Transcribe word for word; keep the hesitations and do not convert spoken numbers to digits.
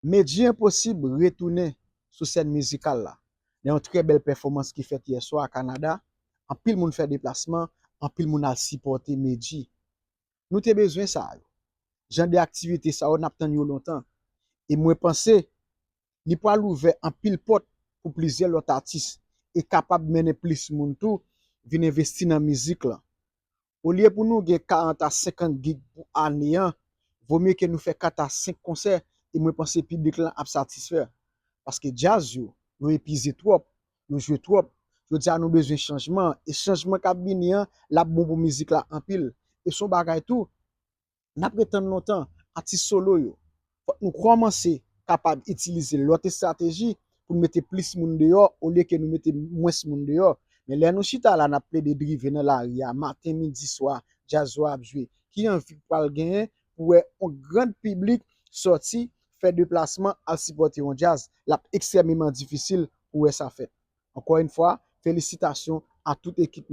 Medjy Enposib retounen sou sèn mizikal la. Nan yon trè bèl pèfòmans ki fèt yè swa a Kanada, anpil moun fè deplasman, anpil moun al sipòte Medjy. Nou te bezwen sa yo. Jan de aktivite sa yo, n ap tann yo lontan. E mwen panse, li pral ouvè anpil pòt pou plizyè lòt atis e kapab mennen plis moun tou vin envesti nan mizik lan. Olye pou nou gen karant a senkant gig pou ane an, vo mye ke nou fè kat a senk konsè e mwen panse piblik lan ap satisfè. Paske djaz yo, yo epize twòp, yo jwe twòp. Jodi a nou bezwen chanjman, e chanjman k ap vini an, l ap bon pou mizik la anpil. E se yon bagay tou, n ap ret tann lontan, atis solo yo. Fòk nou kòmanse kapab itilize lòt estrateji pou n mete plis moun deyò olye ke nou mete mwens moun deyò. Men lè nou chita la, n ap plede drive nan lari a, maten, midi, swa, djaz yo ap jwe. Ki anvi k pral genyen pou wè yon gran piblik sòti, fè deplasman, al sipòte yon djaz? L ap ekstrèmeman difisil pou wè sa fèt. Ankò yon fwa, felisitasyon a tout ekip